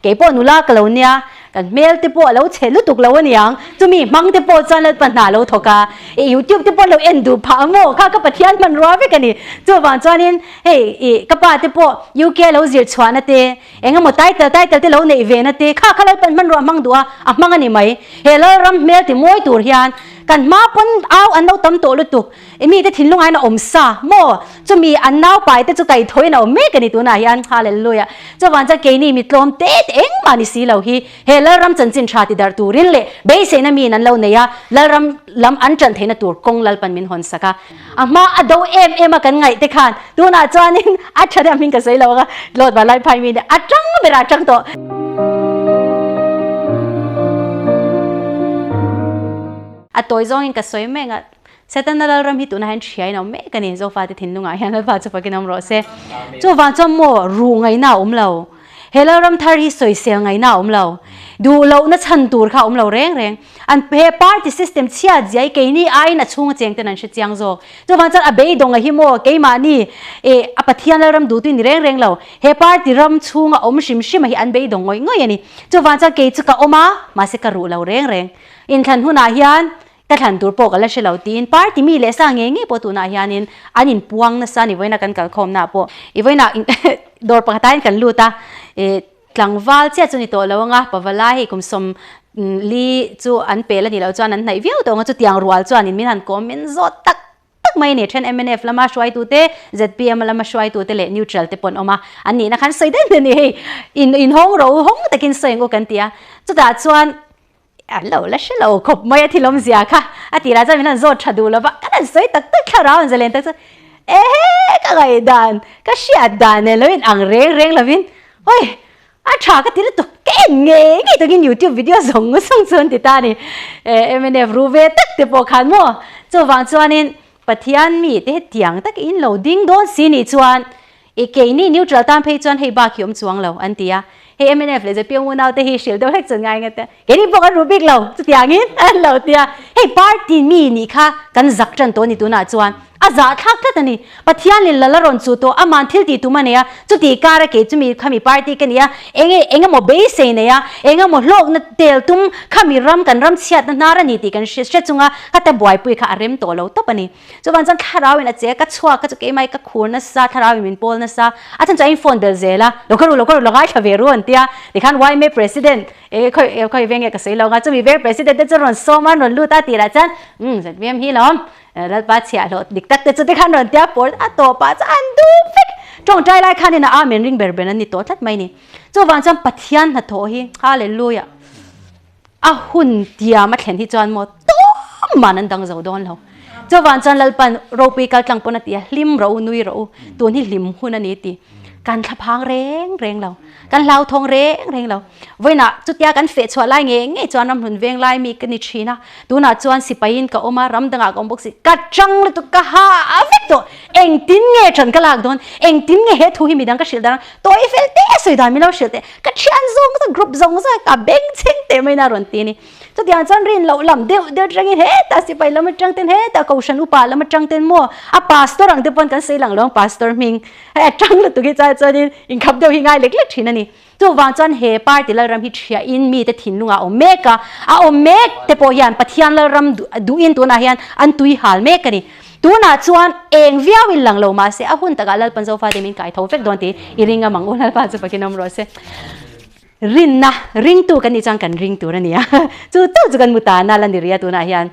Keipawh nula ka lo nia, kan hmel te pawh a lo chhe lutuk lo aniang, chumi hmang te pawh chuan Lalpa hna lo thawk a, i youtube te pawh lo en duh phah maw kha ka Pathian hmanrua vek a ni. Chuvang chuanin hei i ka pa te pawh UK lo zir chhuahna te, engemaw title title te lo neih ve na te kha kha Lalpan hmanrua hmang duh a, a hmang a ni mai. He Lalram hmel ti mawi tur hian kan hma pawn au an lo tam tawh lutuk. I mite thinlung aiin a awm sa maw? Chumi an naupai te chu kaihthawhin a awm mek a ni tunah hian. Hallelujah! Chuvang chuan keini mi tlawm te te engmah ni si lo hi he Lalram chanchin tha ti darh turin leh beiseina miin an lo nei a, Lalram lam an ṭan theihna tur kawng Lalpan min hawn sak a. A hma a do em em a kan ngaih te khan tunah chuanin a ṭha deuh hming ka sawi lo ang a, Lord Vanlaiphai mi nih a ṭang berah a ṭang tawh. A tawi zawngin ka sawi mek a. Setana Lalram hi tunah hian hriain a awm mek a ni, Zofate thinlungah hian Lalpa chu fakin awm rawh se. Chuvang chuan maw ruh ngaihna a awm lo, he Lalram thar hi sawisel ngaihna a awm lo, duh lohna chhan tur kha a awm lo reng reng. An he party system chhiat zia hi keini aiin a chhunga cheng ten an hre chiang zawk. Chuvang chuan a beidawng a hi maw keimahni eh a Pathian Lalram duhtu ni reng reng lo, he party ram chhunga awm hrim hrim a hi an beidawng ngawih ngawih a ni. Chuvang chuan kei chu ka awm a, mahse ka ruh lo reng reng. Inthlan hunah hian Ka thlan tur pawh ka la hre lo tiin party mi leh sa ngei ngei pawh tunah hianin an inpuang nasa a ni. Vawiina kan kalkhawmnaah pawh i vawiinah dawr pakhatah hian kan lut a, ih tlangval chiah chu ni tawh lo anga pavalai hei kum sawm li chu an pel a nih loh chuan an hnaih viau tawh ang a, chutiang rual chuanin min han kawm min zawt tak tak mai a ni. Then mnf lama hruaitute, zpm lama hruaitute leh neutral te pawh an awm a, an nihna khan sawi daih daih a ni hei in inhawng ro hawng takin sawi ang u kan ti a, chutah chuan An lo la hre lo khawp mai a thil awmzia kha a tih lah chuan min han zawt tha duh lova kan han sawi tak tak thlarau an zalen tak chuan ehe ka ngaihdan ka hriat dan nen lo in ang reng reng lovin oi a tha ka ti lutuk ka en ngei ngei takin youtube video zawng zawng chu an ti ta a ni mnf ru ve tak te pawh khan maw chuvang chuanin Pathian mi te hetiang takin lo ding dawn si nih chuan I keini neutral tan phei chuan hei bak hi awm chuang lo an ti a, hei mnf leh zpm unau te hi hrilh deuh hlek chuan ngai ngat a, keini pawh kan ruh bik lo chutiangin an lo ti a, hei party mi nih kha kan zak tan tawh a ni tunah chuan a zahthlak tlat a ni, Pathian in lal a rawn chuh tawh aman thil tih tum a nei a, chuti kara kei chumi khami party ka ni a, enge engemaw beisei nei a, engemaw hlawkna tel tum khami ram kan ram chhiatna hnar a ni tih kan hre chunga khata buaipui kha a rem tawh lo tawp a ni. Chuvan chuan thlarau in a che ka chhuak ka chu keimah ka khur nasa thlarau in min pawl nasa a chhan chu a in phone bel zel a lo ka ru lo ka ru lo ngaithla ve ru an tia tikhan yma president e khawi khawi veng nge ka sawi lo anga chumi veng president te chu rawn sawm a an rawn lut a tih lah chuan umm zpm hi lawm Lalpa chhiahhlawh dik tak te chu tikhan rawn tia pawl a tawp ah chuan an duh vek tawngtai lai khan in a amen ring ber ber an ni tawh tlat mai ni chuvang chuan Pathian hnathawh hi hallelujah. A hun tiam a thlen hi chuan maw tumman an dang zo dawn lo. Chuvan chuan Lalpan ropui kal tlang pawn a ti a, hlim rawh u, nui rawh u, tun hi hlim hun a ni ti. Kan thlaphang reng reng lo, kan hlauthawng reng reng lo. Vawiinah chutia kan feh chhuah lai ngei ngei chuan ramhlun veng lai mi ka ni thin a, tunah chuan sipaiin ka awm a, ram dangah ka awm bawk si, ka tang lutuk, ka ha vek tawh. Engtin nge ṭan ka lak dawn? Engtin nge he thu hi midang ka hrilh dan ang? Tawi fel te sawi dan min lo hrilh teh. Ka thian zawng zawng, group zawng zawng ka beng chheng teh mai na rawn ti a ni. Chutiang chuan rin loh lam deuh deuh atangin hetah sipai lam atang ten, hetah kohhran upa lam atang ten maw a pastor ang te pawn kan sawi lang lo ang pastor hming hei a tang lutuk hi chuan chuanin inkhap deuh hi ngai lek lek thin a ni. Chuvang chuan he party Lalram hi thiahin mite thinlungah a awm mek a, a awm mek te pawh hian Pathian Lalram duhin tunah hian an tui hal mek a ni. Tunah chuan eng viau in lang lo mahse a hun takah Lalpan Zofate min kai tho vek dawn tih i ring ang u Lalpa chu fakin awm rawh se. Rinna, ringtu kan nih chuan kan ring tur a ni a, chu tu chu kan mu ta na la ni rih a tunah hian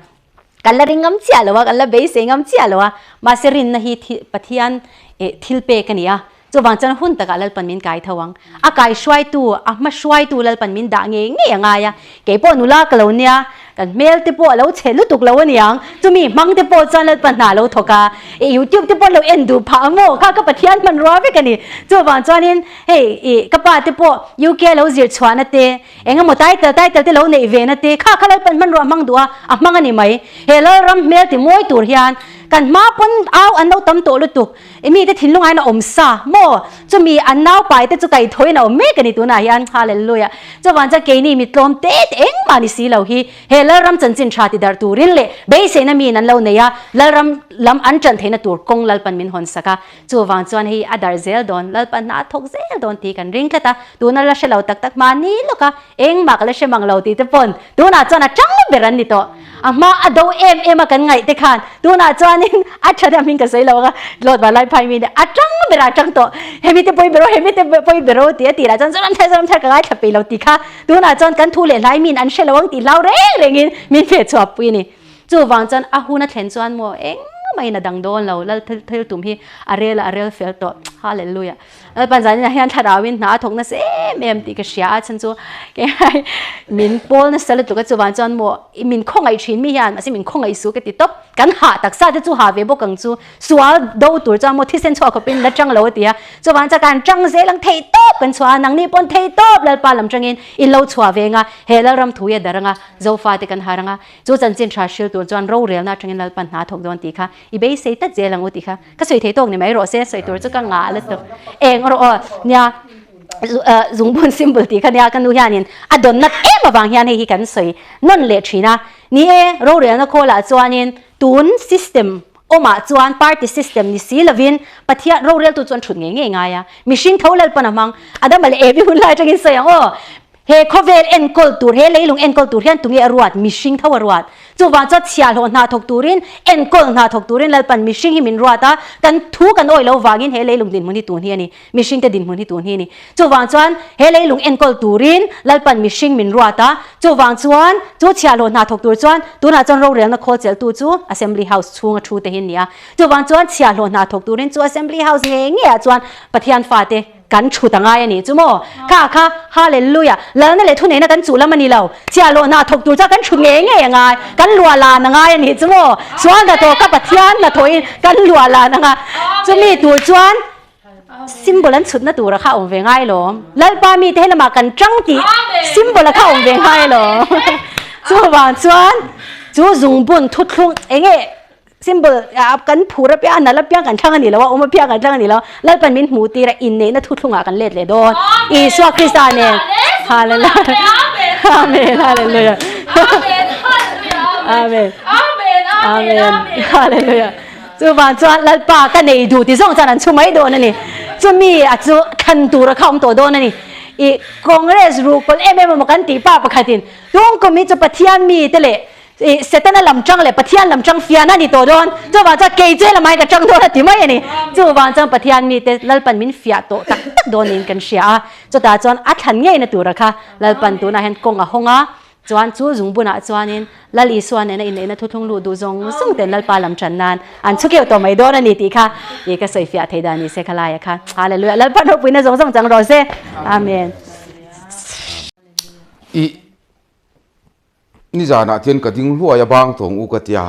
kan la ring ngam chiah lo a, kan la beisei ngam chiah lo a, mahse rinna hi Pathian thil pek a ni a, Chuvang chuan hun takah Lalpan min kai tho ang. A kai hruaitu, a hma hruaitu Lalpan min dah ngei ngei a ngai a. Kei pawh nula ka lo nia, kan hmel te pawh a lo chhe lutuk lo a niang. Chumi hmang te pawh chuan Lalpan hna a lo thawk a. I youtube te pawh an lo en duh phah maw? Kha ka Pathian hmanrua vek a ni. Chuvang chuanin hei i ka pa te pawh UK a lo zir chhuahna te, engemaw title title te lo neih ve na te, kha kha Lalpan hmanrua a hmang duh a, a hmang a ni mai. He Lalram hmel ti mawi tur hian. Kan hma pawn au an lo tam tawh lutuk. I mite thinlung aiin a awm sa maw? Chumi an nau pai te chu kai thawiin a awm mek a ni tunah hian. Hallelujah! Chuvang chuan keini mi tlawm te te engmah ni si lo hi he Lalram chanchin tha ti darh turin leh beiseina miin an lo nei a, Lalram lam an ṭan theihna tur kawng Lalpan min hawn sak a. Chuvang chuan hei a darh zel dawn, Lalpan hna a thawk zel dawn tih kan ring tlat a. Tuna la hre lo tak tak mahni lawka engmah ka la hre mang lo tih te pawn tunah chuan a tang ber an ni tawh. A hma a do em em a kan ngaih te khan tunah chuanin a tha deuh hming ka sawi lo ang a, Lord Vanlai Phai mi nih a tang ber a tang tawh. Hemi te pawi ber aw, hemi te pawi ber aw tih a tih lah chuan Zoram thar Zoram thar ka ngaithla peih lo tih kha tunah chuan kan thu leh hlai min an hre lo ang tih hlau reng rengin min feh chhuah pui a ni. Chuvang chuan a hun a thlen chuan maw engmah in a dang dawn lo, Lal thil tum hi a rel a, a rel fel tawh. Hallelujah. Lalpan zanin ah hian thlarau in hna a thawk nasa em em tih ka hria a, chhan chu keiai min pawl nasa lutuk a, chuvang chuan maw min khawngaih thin mi hian mahse min khawngaih su ka ti tawp, kan hah taksa te chu hah ve bawk ang chu, sual do tur chuan maw thisen chhuah khawp in la tang lo a ti a, chuvang chuan kan tang zel ang theih tawp kan chhuah a, nangni pawn theih tawp Lalpa lam tangin in lo chhuah ve anga he Lalram thu hi a dar anga Zofa te kan har anga chu chanchin tha hril tur chuan rorelna atangin Lalpan hna a thawk dawn tih kha i beisei tlat zel ang u tih kha Ka sawi thei tawk ni mai rawh se, sawi tur chu ka ngah lutuk. Eng rawh aw, nia zungbun symbol tih kha nia ka nu hianin a dawn nat em avang hian hei hi kan sawi nawn leh thin a. Ni e, rorelna khawlah chuanin tun system awmah chuan party system ni si lovin Pathian roreltu chuan thut ngei ngei ngai a. Mihring tho Lalpan a hmang. Adama leh Evi hun lai atangin sawi ang aw. He khawvel enkawl tur, he leilung enkawl tur hian tunge a ruat? Mihring tho a ruat. Chuvang chuan chhiahhlawh hna thawk turin, enkawl hna thawk turin Lalpan mihring hi min ruat a, kan thu kan awih lo vangin he leilung dinhmun hi tun hi a ni, mihringte dinhmun hi tun hi a ni. Chuvang chuan he leilung enkawl turin Lalpan mihring min ruat a, chuvang chuan chu chhiahhlawh hna thawk tur chuan tunah chuan rorelna khawl chelhtu chu Assembly House chhunga thu te hi a ni a. Chuvang chuan chhiahhlawh hna thawk turin chu Assembly House ngei ngeiah chuan Pathian fate, Kan thut a ngai a nih chu maw? Kha kha, Hallelujah! Lalna leh thuneihna kan chuh lam a ni lo. Chhiahhlawhna thawk tur chuan kan thut ngei ngei a ngai. Kan luah lan a ngai a nih chu maw? Sual hnathawh kha Pathian hnathawhin kan luah lan anga chumi tur chuan symbol an chhutna tura kha a awm ve ngai lawm. Lalpa mite he lamah kan tang tih symbol a kha a awm ve ngai lawm. Chuvang chuan chu zungbun thuthlung eng nge Symbol a kan phur apiang a nal apiang kan thlang a ni lo a, awm apiang kan thlang a ni lo. Lalpan min hmuh tir a, inneihna thuthlungah kan let leh dawn. Isua Krista nen. Hallelujah. Amen. Hallelujah. Amen. Amen. Hallelujah. Chuvang chuan Lalpa ka nei duh ti zawng chuan an chhu mai dawn a ni. Chumi a chu thlan tur a kha awm tawh dawn a ni. I Congress ruhkawl em em emaw kan tih pa pakhatin tungkum hi chu Pathian mi te leh I Setana lam tang leh Pathian lam tang fiahna a ni tawh dawn. Chuvang chuan kei che lamah hian ka tang dawn a ti mai a ni. Chuvang chuan Pathian mite Lalpan min fiah tawh tak tak dawn niin kan hria a. Chutah chuan a thlan ngeina tura kha Lalpan tunah hian kawng a hawng a. Chuan chu zungbunah chuanin Lal Isua nena inneihna thuthlung luh duh zawng zawng ten Lalpa lam tan nan an chhu keuh tawh mai dawn a ni tih kha i ka sawi fiah thei dan ni se kha laia kha. Hallelujah. Lalpan ropuina zawng zawng chang rawh se. Amen. I Nizanah thian ka ding hluai a bang tawng u ka tia,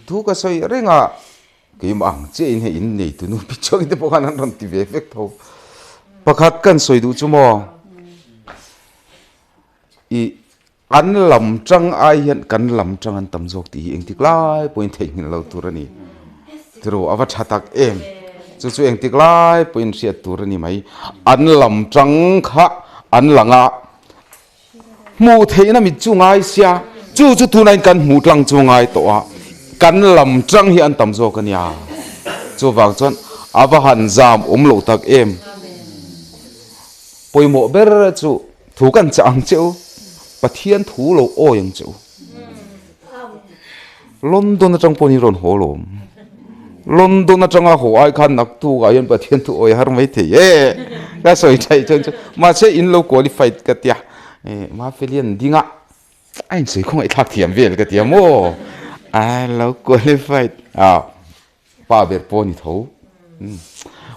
thu ka sawi reng a, keimah ang chiah in hei in nei tunu pi chuang te pawh khan an rawn ti ve vek tho. Pakhat kan sawi duh chu maw, i an lam tang ai hian kan lam tang an tam zawk tih hi engtik lai pawhin theihnghilh lo tur a ni. Tiraw a va tha tak em, chu chu engtik lai pawhin hriat tur a ni mai. An lam tang kha an lang a. Hmuh theihna mit chu ngai sia, chu chu tunain kan hmuh tlang chu ngai tawh a, kan lam tang hi an tam zawk a nia. Chuvang chuan a va han zam awm loh tak em. Pawimawh ber chu thu kan chah ang che u, Pathian thu lo awi ang che u. London atang pawhin i rawn haw lawm. London atanga haw ai khan naktuk ah hian Pathian thu awi har mai thei e. Ka sawi thaih chuan chu mahse in lo qualified ka tia. E Mafelian ding a a insawi khawngaih thlak thiam vel ka tia maw. A lo qualified a. Pa ber pawh a ni tho.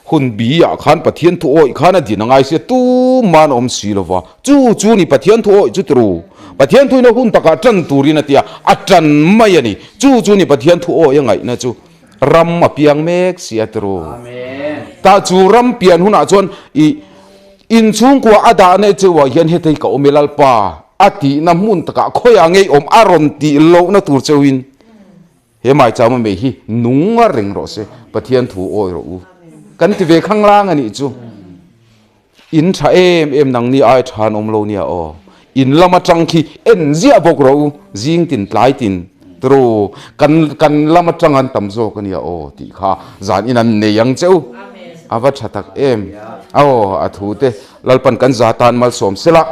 Hun bi ah khan Pathian thu awih khan a din a ngai sia tuman a awm si lo va. Chu chu ni Pathian thu awih chu turu. Pathian thuin a hun takah tan turin a ti a, a tan mai a ni. Chu chu ni Pathian thu awih a ngaihna chu ram a piang mek si a turu. Tah chu ram pian hunah chuan i inchhungkua a dah na cheuah hian hetei ka awm e Lalpa a tihna hmun takah khawiah ngei awm a rawn tih lohna tur cheuhin. He maichama mei hi nung a reng rawh se, Pathian thu awi rawh u. Kan ti ve khanglang a nih chu. In tha em em nang ni ai tha an awm lo nia aw. In lam atang khi en ziah bawk rawh u, zing tin tlai tin tru kan kan lam atang an tam zawk a nia aw tih kha zan in an nei ang che u. A va tha tak em. Aw a thu te Lalpan kan za tan malsawm sela.